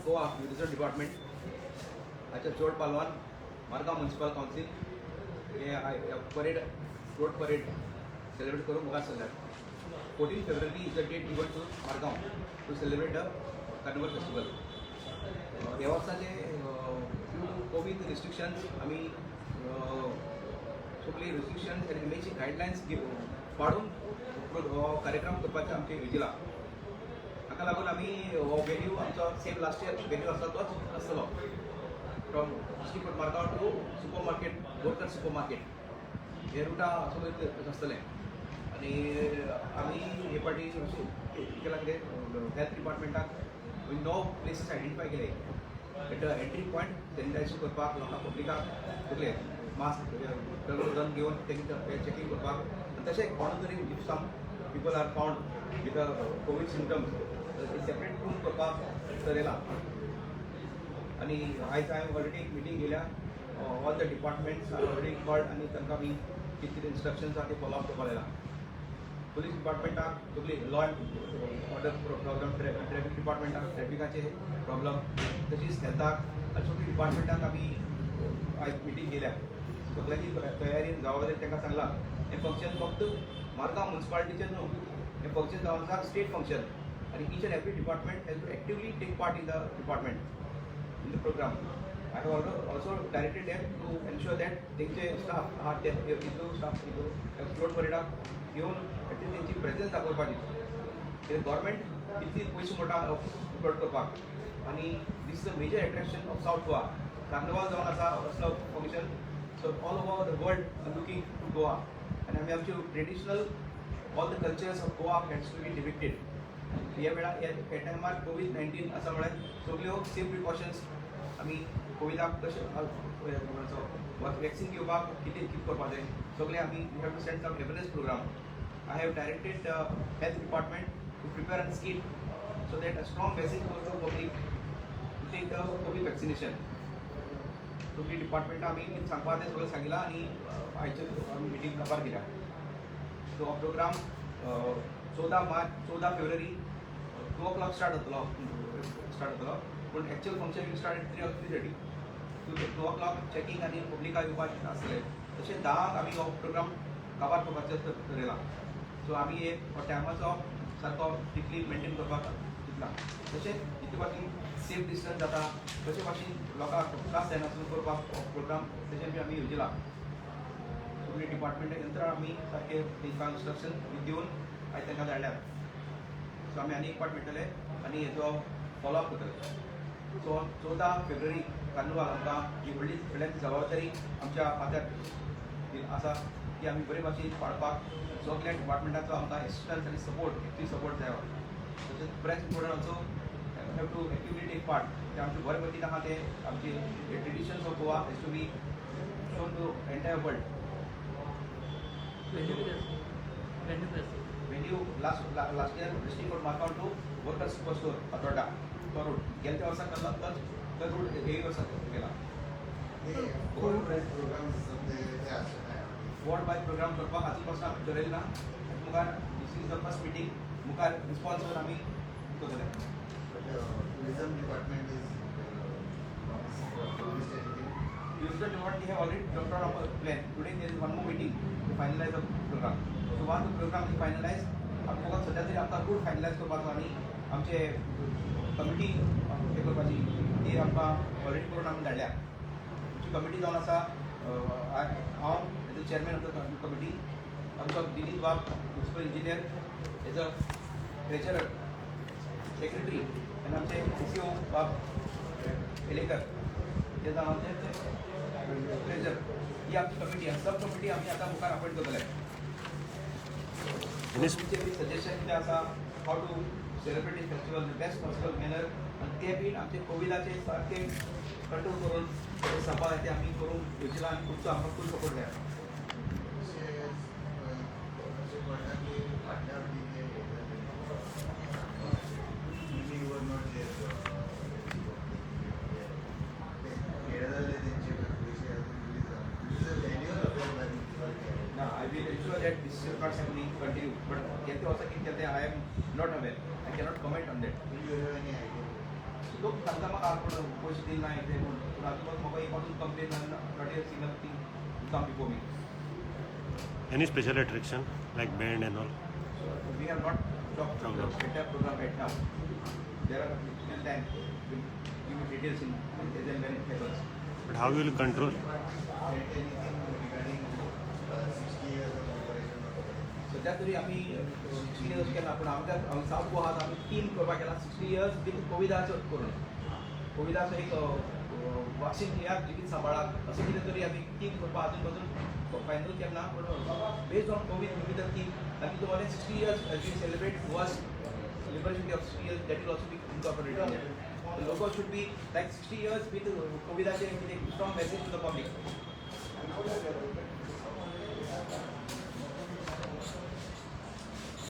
Goa tourism department हाच्या जोड पालवान मारगांव म्युन्सिपल कावन्सील हे परेड, फ्लोट परेड सेलिब्रेट करूंक मुखार सरल्यात. 14 February is the date given to Margao to celebrate the Carnival festival. ह्या वर्साचे ड्यू टू कोवीड रिस्ट्रिक्शन्स आमी सगळी रिस्ट्रिक्शन्स आनी एमएची गायडलायन्स पाळून हो कार्यक्रम करपाचें आमचें येवजिलां. हाका लागून आमी हो वेन्यू आमचो सेम लास्ट इयर वेन्यू आसा तोच आसतलो, from District Court Margao to super market, Borkar super market, हे रुटा सगळें आसतलें. आनी आमी हे फावटी केलां कितें, हेल्थ डिपार्टमेंटाक णव प्लेसीस आयडेंटिफाय केले at the entry point, sanitisation करपाक लोकांक, पब्लिकाक सगळे मास्क गन घेवन तेंकां चॅकिंग करपाक. आनी तशें कोण तरी if some people are found with COVID symptoms, separate room करपाक थरयलां. आनी आयज हांवें ऑलरेडी एक meeting घेयल्या. All the departments are already called आनी तांकां आमी कितें कितें इन्स्ट्रक्शन्स आहा ते फॉलो अप करपाक लायलां. पुलीस डिपार्टमेंटाक सगळी law and order problem, traffic डिपार्टमेंटाक ट्रॅफिकाचे प्रॉब्लम, तशीच हेल्थाक आनी सगळी डिपार्टमेंटाक आमी आयज मिटींग घेयल्या. सगळ्यांची तयारी जावपा जाय. तांकां सांगलां, हें फंक्शन फक्त मारगांव म्युन्सिपालिटीचें न्हू, हें फंक्शन जावन आसा स्टेट फंक्शन आनी each and every department has to actively take part in the program. I have also directed them to ensure that तेंचे स्टाफ आहा ते हिंदू स्टाफ हिंदू फ्लोट परेडाक घेवन एटलीस्ट तेंची प्रेझन्स दाखोवपाची, कित्याक गव्हर्मेंट कितली पयशे मोडटा फ्लोट करपाक आनी this is a major attraction of South Goa. Carnival जावन आसा असलो function, so all over the world looking to Goa आनी आमी आमचे traditional, all the cultures of Goa has to be depicted. ह्या वेळार, ह्या टायमार कोवीड 19 आसा म्हळ्यार सगल्यो सेफ प्रिकॉशन्स, आमी कोविडाक कशें वॅक्सिन घेवपाक कितें कितें करपाक जाय, सगळें आमी we have to send some awareness program. I have directed health department to prepare an skit so that a strong message goes to public to take the COVID vaccination. सगळी डिपार्टमेंटां आमी कितें सांगपा तें सगळें सांगिलां आनी आयचे आमी मिटींग काबार केल्या. सो हो प्रोग्राम 14 मार्च, 14 फेब्रुवारी 2 ओ क्लॉक स्टार्ट जातलो, पूण actual function will start at 3 or 3:30. 2 o'clock checking आनी पब्लिकाक येवपाक आसतलें. तशें 10क आमी हो प्रोग्राम काबार करपाचें थरयलां. सो आमी हे हो टायमाचो सारको स्ट्रिक्टली मेंटेन करपाक चिंतलां. तशेंच कितें भाशेन सेफ डिस्टन्स जाता, कशे भाशेन लोकांक त्रास जायनासतना करपाक हो प्रोग्राम, तशें बी आमी येवजिलां. सगळी डिपार्टमेंट यंत्रणा आमी सारके तांकां इन्स्ट्रक्शन दिवन आयज तांकां धाडल्यात. सो आमी आनी एक फावट मेळटले आनी हेजो फॉलोअप करतले. सो 14 फेब्रुवारी कार्निवाल, आमकां ही व्हडली सगळ्यांची जबाबदारी आमच्या माथ्यार आसा की आमी बरे भाशेन पाळपाक सगल्या डिपार्टमेंटाचो आमकां एसिस्टन्स आनी सपोर्ट, एक्टिव सपोर्ट जाय. तशेंच press reporter also have to actively take part. ते आमचे बरे पद्दतीन आहा ते आमचे traditions of Goa has to be shown to entire world. Venue कितें आसा? वेन्यू खंय आसा? Venue last year District Court Margao to Borkar super store, Fatorda, तो रूट गेल्या वर्सा केला, तोच तो रूट हेय वर्सा केला. प्रोग्राम ते ते आसचे काय? वॉर्ड वायज प्रोग्राम करपाक अजून पासून आमी ठरयलें ना. मुखार, this is the first meeting, मुखार रिस्पॉन्स येवन आमी करतले. But tourism department is promised anything? Tourism department, they have already drawn up a plan. Today there is one more meeting to finalize the program. So once the program is finalized, आमकां सद्या तरी आमकां route finalise करपाचो आनी आमचे committee हे करपाची, ती आमकां ऑलरेडी करून आमी धाडल्या. आमची कमिटी जावन आसा, हांव as a chairman of the committee, आमचो दिलीप बाब municipal engineer as a treasurer, secretary आनी आमचे सी ओ बाब एलेकर ते जावन आमचे ट्रेजर. ही आमची कमिटी आसा. सब कमिटी आमी आतां मुखार अपॉयंट करतले. तुमचे बी सजेशन कितें आसा, how to celebrate this festival in best possible manner आनी ते बीन आमचे कोविडाचे सारके कंट्रोल करून ते सांबाळ ते आमी करूंक येवचेला आनी तुमचो आमकां फूल सपोर्ट जाय. अशें अशें कळटा की फाटल्या फावटी जे हे जालें, we were not there, ते खेळ जाल्ले तेंचे पयशे अजून रिलीज जावना. This is annual affair by municipality. ना, I will ensure that this will not happening continue, but गेल्या वर्सा कितें केलें, I am not aware. I cannot comment on that. You have any idea? लोक सांगता म्हाका पूण पयशे दिले ना हें तें म्हूण, पूण आजून पासून म्हाका एक पासून कंप्लेन ना, not a single thing come before me. Any special attraction like band and all? We have not talked Okay. the entire program right now. There are still time. We'll give you details in as and when it happens. But how you will control? Anything regarding 60 years of operation? सध्या तरी आमी 60 years केला, पूण आमच्या south गोवात आमी तीन करपाक केला 60 इयर्स विथ कोविडाचो करून, कोविडाचो एक वाक्सिन घेयात, जिवीत सांबाळात, अशें कितें तरी आमी तीन करपाक अजून पासून फायनल केला ना, पूण based on Covid will be the theme. आनी तुम्हाला 60 years as we celebrate Goa's Liberation Day of 60 years, that will also be incorporated in that. The logo should be like 60 years with कोविडाचे with a strong message to the public.